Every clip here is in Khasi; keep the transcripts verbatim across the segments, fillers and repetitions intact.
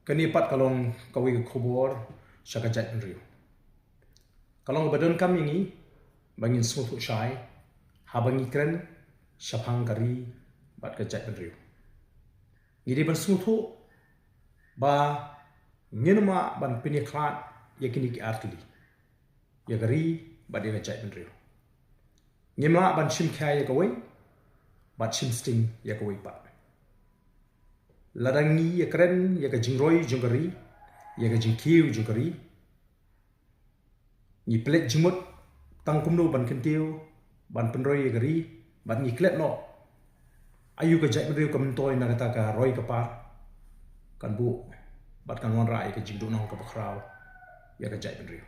Kane pat ka long kawei ka khubor sha ka jaitbynriew. Ka long kaba donkam ïa ngi ba ngin sngewthuh shai haba ngi kren shaphang ka ri bad ka jaitbynriew. Ngi dei ban sngewthuh ba ngim lah ban pynïakhlad ïa kine ki artylli, ïa ka ri bad ïa ka jaitbynriew. Ngim lah ban shim khia ïa kawei bad shim sting ïa kawei pat. Lada ngi ïakren ïa ka jingroi jong ka ri, ïa ka jingkiew jong ka ri, ngi pynleit jingmut tang kumno ban kyntiew, ban pynroi ïa ka ri, bad ngi klet noh aïu ka jaitbynriew ka myntoi na kata ka roi ka par, kan buh bad kan wanrah ïa ka jingduhnong kaba khraw ïa ka jaitbynriew.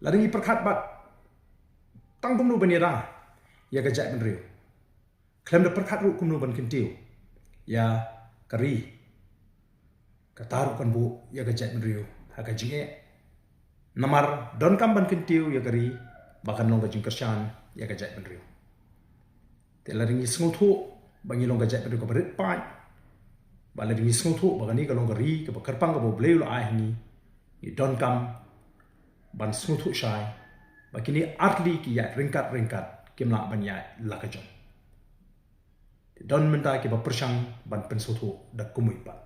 Lada ngi pyrkhat bad tang kumno ban ïada ïa ka jaitbynriew, khlem da pyrkhat ruh kumno ban kyntiew ïa ka ri, kata ruh kan buh ïa ka jaitbynriew ha ka jingeh. Namar donkam ban kyntiew ïa ka ri ba kan long ka jingkyrshan ïa ka jaitbynriew. Te lada ngi sngewthuh ba ngi long ka jaitbynriew kaba rit paid, ba lada ngi sngewthuh ba kane ka long ka ri kaba kyrpang kaba U Blei u la ai ha ngi, ngi donkam ban sngewthuh shai ba kine artylli ki ïaid ryngkat ryngkat, kim lah ban ïaid la ka jong. Te don mynta kiba pyrshang ban pynsngewthuh da kumwei pat.